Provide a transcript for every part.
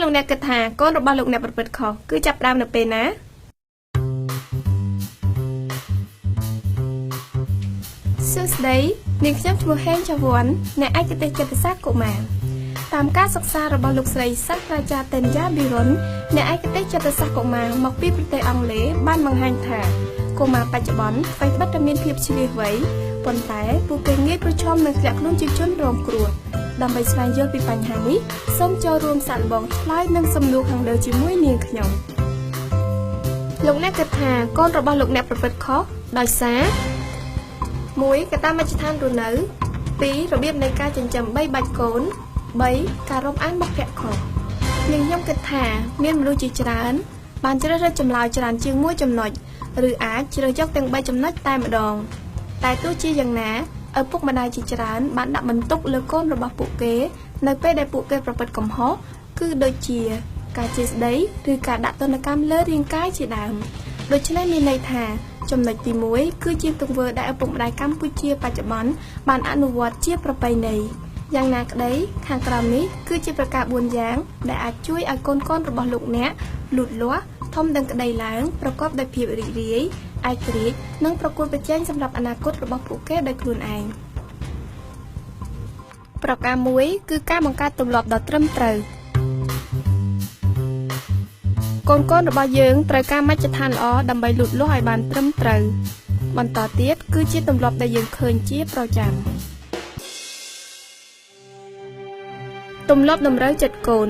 លោកអ្នកគិតថាកូនរបស់លោកអ្នកប្រព្រឹត្តខុសគឺចាប់ផ្ដើមនៅពេលណាសួស្តីនាងខ្ញុំឈ្មោះហេងចាវ័នអ្នកឯកទេសចិត្តសាស្ត្រកុមារតាមការសិក្សារបស់លោកស្រីសាស្ត្រាចារ្យតេនយ៉ាប៊ីរុនអ្នកឯកទេសចិត្តសាស្ត្រកុមារមកពីប្រទេសអង់គ្លេសបានបង្ហាញថាកុមារបច្ចុប្បន្នអ្វីត្បិតតែមានភាពឈ្លាសវៃប៉ុន្តែពួកគេងាយប្រឈមនឹងធ្លាក់ខ្លួនជាជនរងគ្រោះដើម្បីស្វែងយល់ពីបញ្ហានេះសូមចូលរួមសាកល្បងឆ្លើយនឹងសំណួរខាងលើជាមួយនាងខ្ញុំលោកអ្នកគិតថាកូនរបស់លោកអ្នកប្រព្រឹត្តខុសដោយសារ1កត្តាមជ្ឈដ្ឋានរស់នៅ2របៀបនៃការចិញ្ចឹមបីបាច់កូន3ការរាប់អានបុព្វខុសនាងខ្ញុំគិតថាមានមនុស្សជាច្រើនបានជ្រើសរើសចម្លើយច្រើនជាងមួយចំណុចឬអាចជ្រើសយកទាំង3ចំណុចតែម្ដងតែទោះជាយ៉ាងណាឪពុកម្ដាយជាច្រើនបានដាក់បន្ទុកលើកូនរបស់ពួកគេនៅពេលដែលពួកគេប្រព្រឹត្តកំហុសគឺដូចជាការជេរស្ដីឬការដាក់ទណ្ឌកម្មលើរាងកាយជាដើមដូច្នេះមានន័យថាចំណុចទី1គឺជាទង្វើដែលឪពុកម្ដាយកម្ពុជាបច្ចុប្បន្នបានអនុវត្តជាប្រពៃណីយ៉ាងណាក្តីខាងក្រោមនេះគឺជាប្រការ4យ៉ាងដែលអាចជួយឲ្យកូនៗរបស់លោកអ្នកលូតលាស់ធំដឹងក្តីឡើងប្រកបដោយភាពរីករាយឯករាជ្យនិងប្រកួតប្រជែងសម្រាប់អនាគតរបស់ពួកគេដោយខ្លួនឯងប្រការ1គឺការបង្កើតទម្លាប់ដ៏ត្រឹមត្រូវកូនៗរបស់យើងត្រូវការមជ្ឈដ្ឋានល្អដើម្បីលូតលាស់ឲ្យបានត្រឹមត្រូវបន្តទៀតគឺជាទម្លាប់ដែលយើងឃើញជាប្រចាំទម្លាប់តម្រូវចិត្តកូន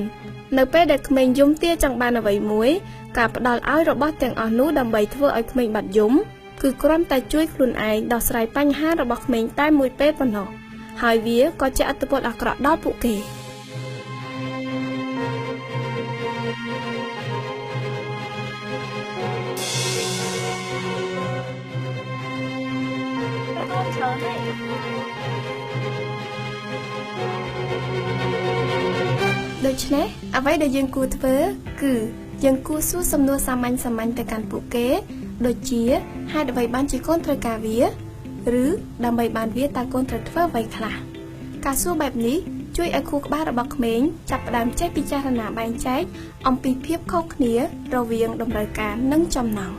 នៅពេលដែលក្មេងយំទាចង់បានអ្វីមួយការផ្ដល់ឲ្យរបស់ទាំងអស់នោះដើម្បីធ្វើឲ្យក្មេងបាត់យំគឺគ្រាន់តែជួយខ្លួនឯងដោះស្រាយបញ្ហារបស់ក្មេងតែមួយពេលប៉ុណ្ណោះហើយវាក៏ជះឥទ្ធិពលអាក្រក់ដល់ពួកគេដូច្នេះអ្វីដែលយើងគួរធ្វើគឺយើងគួរសួរសំណួរសាមញ្ញៗទៅកាន់ពួកគេដូចជាហេតុអ្វីបានជាកូនត្រូវការវាឬដើម្បីបានវាតើកូនត្រូវធ្វើអ្វីខ្លះការសួរបែបនេះជួយឲ្យខួរក្បាលរបស់ក្មេងចាប់ផ្ដើមចេះពិចារណាបែងចែកអំពីភាពខុសគ្នារវាងតម្រូវការនិងចំណង់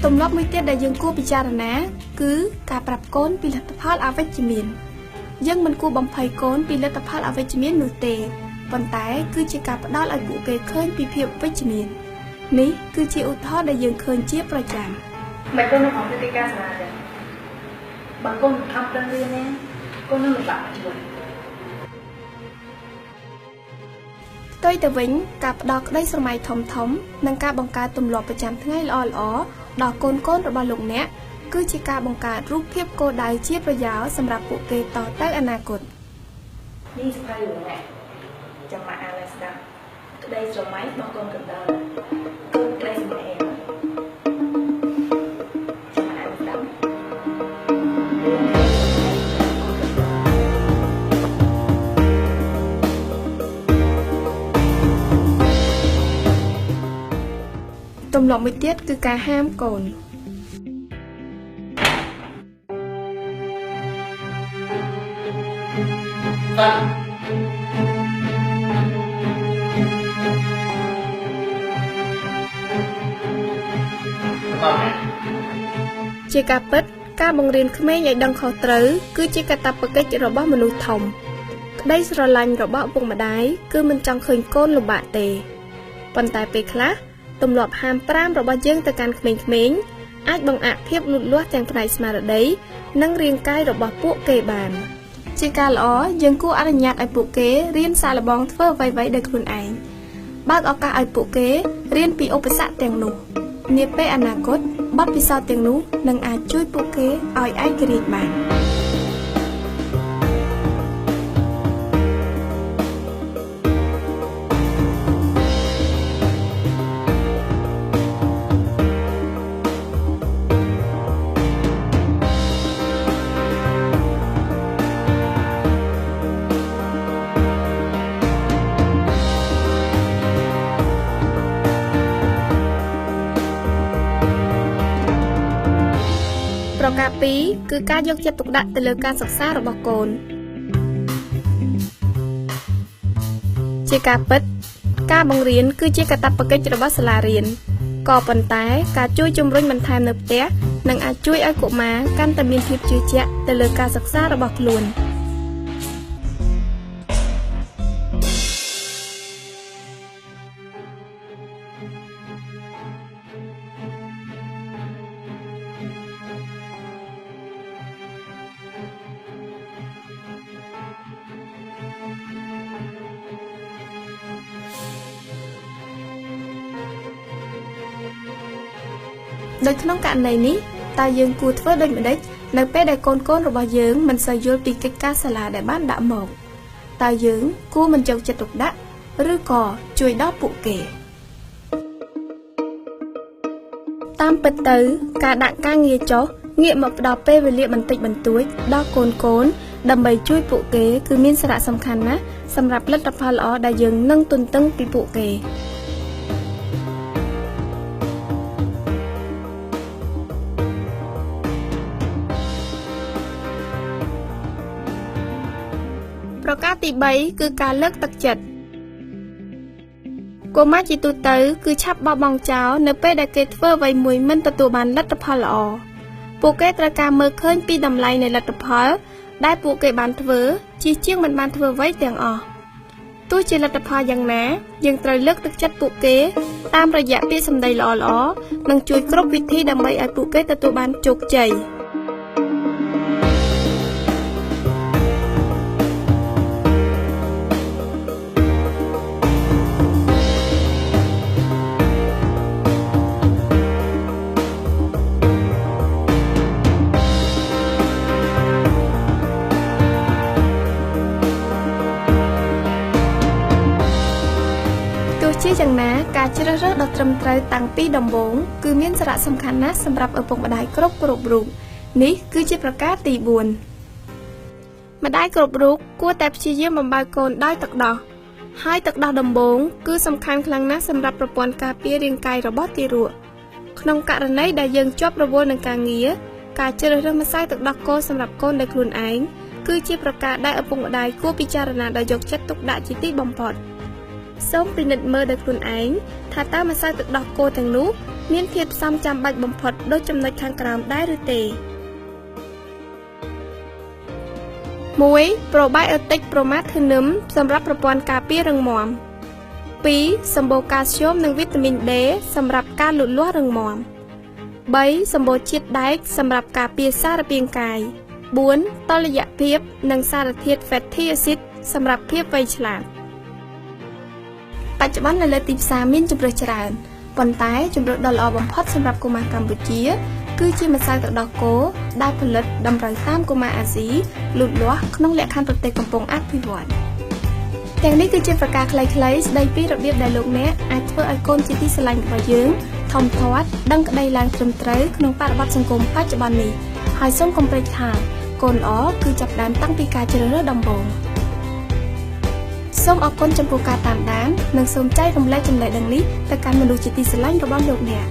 ទម្លាប់មួយទៀតដែលយើងគួរពិចារណាគឺការប្រាប់កូនពីលទ្ធផលអវិជ្ជមានយើងមិនគួរបំភ័យកូនពីលទ្ធផលអវិជ្ជមាននោះទេប៉ុន្តែគឺជាការផ្ដល់ឲ្យពួកគេឃើញពីភាពវិជ្ជមាននេះគឺជាឧទាហរណ៍ដែលយើងឃើញជាប្រចាំមិនកូននឹងអង្គព្រឹត្តិការណ៍សាលាទេបើកូនមិនខំប្រឹងរៀនទេកូននឹងលំបាកជីវិតផ្ទុយទៅវិញការផ្ដល់ក្តីស្រមៃធំៗនិងការបង្កើតទម្លាប់ប្រចាំថ្ងៃល្អៗដល់កូនៗរបស់លោកអ្នកគឺជាការបង្កើតរូបភាពគោលដៅជាប្រយោជន៍សម្រាប់ពួកគេតទៅអនាគតនេះសភៅរឿងណាចាំមកអានឲ្យស្ដាប់ក្តីស្រមៃរបស់កូនកណ្ដុរកូនក្តីស្រមៃចាំមកអានស្ដាប់ទម្លាប់មួយទៀតគឺការហាមកូនជាការពិតការបង្រៀនក្មេងឲ្យដឹងខុសត្រូវគឺជាកាតព្វកិច្ចរបស់មនុស្សធំក្តីស្រឡាញ់របស់ឪពុកម្ដាយគឺមិនចង់ឃើញកូនលំបាកទេប៉ុន្តែពេលខ្លះទម្លាប់ហាមប្រាមរបស់យើងទៅកាន់ក្មេងៗអាចបង្អាក់ភាពលូតលាស់ទាំងផ្នែកស្មារតីនិងរាងកាយរបស់ពួកគេបានជាការល្អយើងគួរអនុញ្ញាតឲ្យពួកគេរៀនសាកល្បងធ្វើអ្វីៗដោយខ្លួនឯងបើកឱកាសឲ្យពួកគេរៀនពីឧបសគ្គទាំងនោះនាពេលអនាគតបទពិសោធន៍ទាំងនោះនឹងអាចជួយពួកគេឲ្យឯករាជ្យបាន ប្រការ2គឺការយកចិត្តទុកដាក់ទៅលើការសិក្សារបស់កូនជាការពិតការបង្រៀនគឺជាកាតព្វកិច្ចរបស់សាលារៀនក៏ប៉ុន្តែការជួយជំរុញបន្ថែមនៅផ្ទះនឹងអាចជួយឲ្យកុមារកាន់តែមានភាពជឿជាក់ទៅលើការសិក្សារបស់ខ្លួនដោយក្នុងករណីនេះតើយើងគួរធ្វើដូចម្តេចនៅពេលដែលកូនៗរបស់យើងមិនសូវយល់ពីកិច្ចការសាលាដែលបានដាក់មកតើយើងគួរមិនយកចិត្តទុកដាក់ឬក៏ជួយដល់ពួកគេតាមពិតទៅការដាក់ការងារចុះងាកមកផ្ដល់ពេលវេលាបន្តិចបន្តួចដល់កូនៗដើម្បីជួយពួកគេគឺមានសារៈសំខាន់ណាស់សម្រាប់លទ្ធផលល្អដែលយើងនឹងទន្ទឹងពីពួកគេប្រការទី3គឺការលើកទឹកចិត្តកុមារជាទូទៅគឺឆាប់បោះបង់ចោលនៅពេលដែលគេធ្វើអ្វីមួយមិនទទួលបានលទ្ធផលល្អពួកគេត្រូវការមើលឃើញពីតម្លៃនៃលទ្ធផលដែលពួកគេបានធ្វើជាជាងមិនបានធ្វើអ្វីទាំងអស់ទោះជាលទ្ធផលយ៉ាងណាយើងត្រូវលើកទឹកចិត្តពួកគេតាមរយៈពាក្យសម្ដីល្អៗនិងជួយគ្រប់វិធីដើម្បីឲ្យពួកគេទទួលបានជោគជ័យជាយ៉ាងណាការជ្រើសរើសដ៏ត្រឹមត្រូវតាំងពីដំបូងគឺមានសារៈសំខាន់ណាស់សម្រាប់ឪពុកម្ដាយគ្រប់រូបនេះគឺជាប្រការទី4ម្ដាយគ្រប់រូបគួរតែព្យាយាមបំបៅកូនដោយទឹកដោះហើយទឹកដោះដំបូងគឺសំខាន់ខ្លាំងណាស់សម្រាប់ប្រព័ន្ធការពាររាងកាយរបស់ទារកក្នុងករណីដែលយើងជាប់រវល់នឹងការងារការជ្រើសរើសម្សៅទឹកដោះគោសម្រាប់កូនដោយខ្លួនឯងគឺជាប្រការដែលឪពុកម្ដាយគួរពិចារណាដោយយកចិត្តទុកដាក់ជាទីបំផុតសូមពិនិត្យមើលដោយខ្លួនឯងថាតើម្សៅទឹកដោះគោទាំងនោះមានធាតុផ្សំចាំបាច់បំផុតដូចចំណុចខាងក្រោមដែរឬទេ1ប្រូបាយអូទិកប្រូម៉ាធឺនឹមសម្រាប់ប្រព័ន្ធការពាររឹងមាំ2សម្បូរកាល់ស្យូមនិងវីតាមីន D សម្រាប់ការលូតលាស់រឹងមាំ3សម្បូរជាតិដែកសម្រាប់ការពារសារពាង្គកាយ4តុល្យភាពនិងសារធាតុ fatty acid សម្រាប់ភាពវៃឆ្លាតបច្ចុប្បន្ននៅលើទីផ្សារមានជម្រើសច្រើនប៉ុន្តែជម្រើសដ៏ល្អបំផុតសម្រាប់កុមារកម្ពុជាគឺជាម្សៅទឹកដោះគោដែលផលិតតម្រូវតាមកុមារអាស៊ីលូតលាស់ក្នុងលក្ខខណ្ឌប្រទេសកំពុងអភិវឌ្ឍទាំងនេះគឺជាប្រការខ្លីៗស្ដីពីរបៀបដែលលោកអ្នកអាចធ្វើឲ្យកូនជាទីស្រឡាញ់របស់យើងធំធាត់ដឹងក្តីឡើងត្រឹមត្រូវក្នុងបរិបទសង្គមបច្ចុប្បន្ននេះហើយសូមកុំភ្លេចថាកូនល្អគឺចាប់ផ្ដើមតាំងពីការជ្រើសរើសដំបូងសូមអរគុណចំពោះការតាមដាននិងសូមចែករំលែកចំណេះដឹងនេះទៅកាន់មនុស្សជាទីស្រឡាញ់របស់លោកអ្នក